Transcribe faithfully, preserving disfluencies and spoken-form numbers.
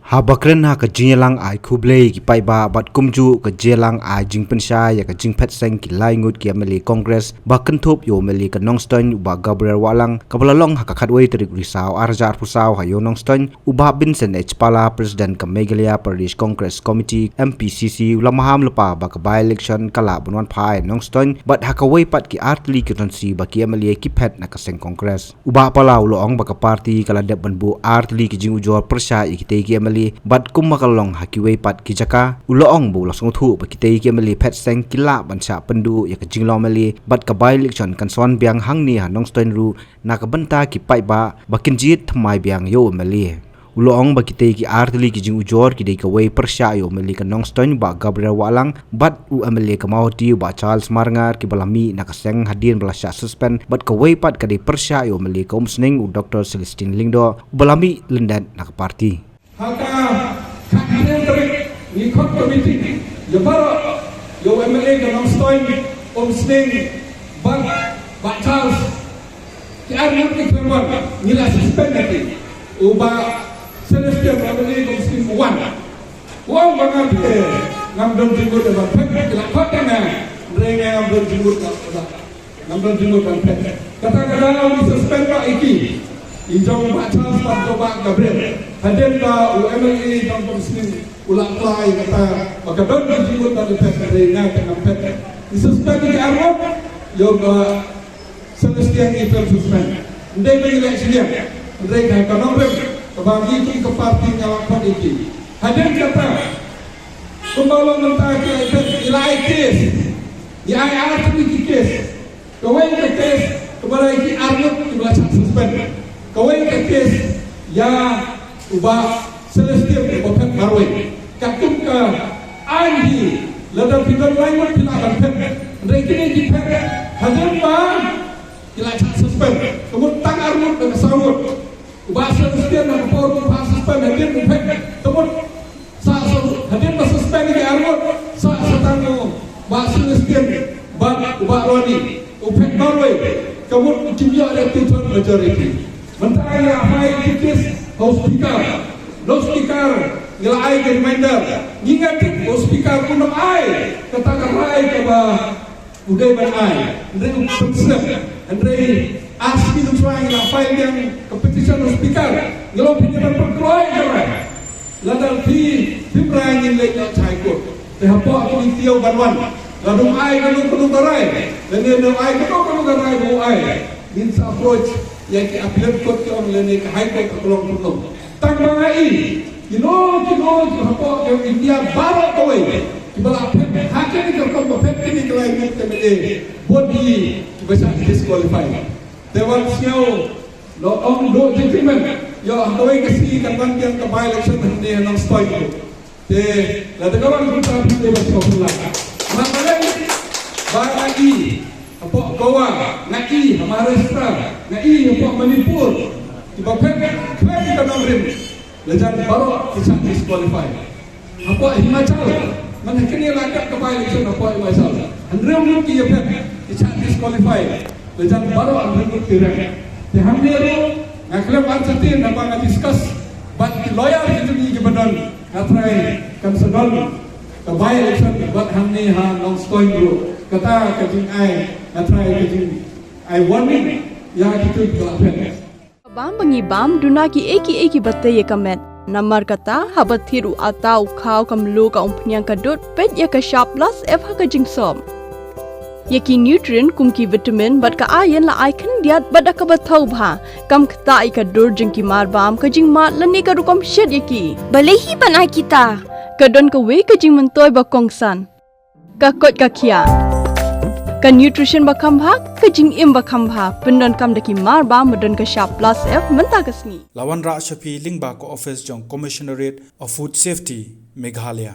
Haba kren ha ka jingïalang ai khublei ïa ki paidbah bad kumjuh ka jingïalang ai jingpynshai ïa ka jingphet seng ki lai ngut ki MLA Congress ba kynthup ïa u MLA ka Nongstoiñ u Bah Gabriel Wahlang, kaba la long ha ka khatwei tarik u Risaw arhajar arphew saw ha Ïew Nongstoiñ, u Bah Vincent H Pala, President ka Meghalaya Pradesh Congress Committee, MPCC, u la maham lypa ba ka by-election ka lah ban wan phai Nongstoiñ bad ha kawei pat ki artylli ki constituency ba ki MLA ki phet na ka seng Congress. U Bah Pala u la ong ba ka party ka la dep ban buh artylli ki jingujor pyrshah ïa kitei ki MLA bad kumba ka long ha kiwei pat ki jaka, u la ong ba u la sngewthuh ba kitei ki MLA phet seng ki lah ban shah pynduh ïa ka jinglong MLA bad ka by-election kan sa wan biang hangne ha Nongstoiñ ruh na ka bynta ki paidbah ba kin jied thymmai biang ïa u MLA. U la ong ba kitei ki artylli ki jingujor ki dei kawei pyrshah ïa u MLA ka Nongstoiñ Bah Gabriel Wahlang bad u MLA ka Mawhati u Bah Charles Marngar kiba la mih na ka seng hadien ba la shah suspend bad kawei pat ka dei pyrshah ïa u MLA ka Umsning u Doctor Celestine Lyngdoh uba la mih lyndet na ka party. Ha ka khathynriew tarik ngi khot ka meeting ïa baroh, ïa u MLA ka Nongstoiñ Umsning bad Bah Charles. Ki arngut ki khlem wan, ngi la suspend ïa ki. U Bah Celestine Ramani Gumskin u wan. U ong ba nga te ngam don jingmut ban phet, ki la khot ïa nga. Hynrei nga ngam don jingmut ban, ngam don jingmut ban phet. Kata ka daw ngi suspend noh ïa ki. I jong Bah Charles bad u Bah Gabriel. Hadien ba u MLA jong Gumskin u la apply kata ba ka don jingmut ban phet, hynrei nga te ngam phet. Ngi suspend ïa ki arngut. Ïa u Bah Celestine i pher suspend. Hynrei ba ngi leh shiliang. Hynrei ka nongrim kaba ngi kum ka party nga la khot ïa ki. Hadien kata, kumba long mynta ki la i pher, i la ai case. I ai artylli ki case. Kawei ka case kaba la ïa ki arngut kiba la shah suspend. Kawei ka case ïa u Bah Celestine ba phet marwei. Katkum ka aiñ hi, lada phi don lai ngut phi lah ban phet. Hynrei kine ki phet hadien ba ki la shah suspend. Ka mut tang arngut na ka saw ngut. U Bah Celestine na ka por u pha suspend hadien u phet. Ka mut sa, sa, hadien ba suspend ki arngut, sa, sa tang u Bah Celestine bad u Bah Ronnie. U phet marwei, ka mut u kim ïoh ïa two third majority. Mynta ngi la file ki case ha u speaker. Ïa u speaker ngi la ai ka reminder. Ngi nga tip u speaker un ym ai kata ka rai kaba u dei ban ai. Hynrei u pynsngew. Hynrei ar sngi nangta ngi la file biang ka petition ha u speaker. Ngi la pynïaid ban pynkloi ka rai. Lada phi, phim rai ngin leit noh sha High Court. Te hapoh kine ki taïew ban wan, lada um ai kano kano ka rai, lane lada um ai kano kano ka rai ba u ai, ngin sa approach ïa ki Appellate Court ki ong lane ka High Court ka long kumno. Tang ba nga i, kino kino ki hapoh ka India baroh kawei kiba la phet ha kane ka rukom ba phet kine ki lai ngut ki MLA, bun hi kiba shah disqualify. Te wan sngew la ong duh jingkyrmen. Ïoh, ha kawei ka sngi kan wan biang ka by-election hangne ha Nongstoiñ ruh. Te lada ka wan kumta phi dei ban sngewthuh lah. Nga balei ba nga i hapoh Goa, nga i ha Maharashtra, nga i hapoh Manipur, kiba phet khlem ka nongrim, la jan baroh ki shah disqualify. Hapoh Himachal, man ha kane la dep ka by-election hapoh Himachal, hynriew ngut ki ïaphet ki shah disqualify. La jan baroh hynriew ngut ki rem. Te hangne ruh nga khlem artatien haba nga discuss bad ki lawyer ki jong ngi kiba don, nga tharai kan sa don ka by-election bad hangne ha Nongstoiñ ruh. Kata ka jingai, nga tharai ka jingai warning ïa kito kiba la phet. Bam ba ngi bam duna kiei kiei kiba tei ïa ka met. Namar kata haba thied u atta u khaw ka mluh ka umphniang ka dud, peit ïa ka shap plus F ha ka jingsop. Ïa ki nutrient kum ki vitamin bad ka iron la ai khyndiat bad da kaba thaw bha. Kam ktah ïa ka dur jong ki mar bam, ka jingmad lane ka rukom shet ïa ki. Balei hi ban ai kita? Ka don kawei ka jingmyntoi ba kongsan. Ka koit ka khiah. Ka nutrition ba kham bha, ka jingim ba kham bha, pyndonkam da ki mar bam ba don ka shap plus F mynta ka sngi. La wanrah sha phi lyngba ka office jong Commissionerate of Food Safety, Meghalaya.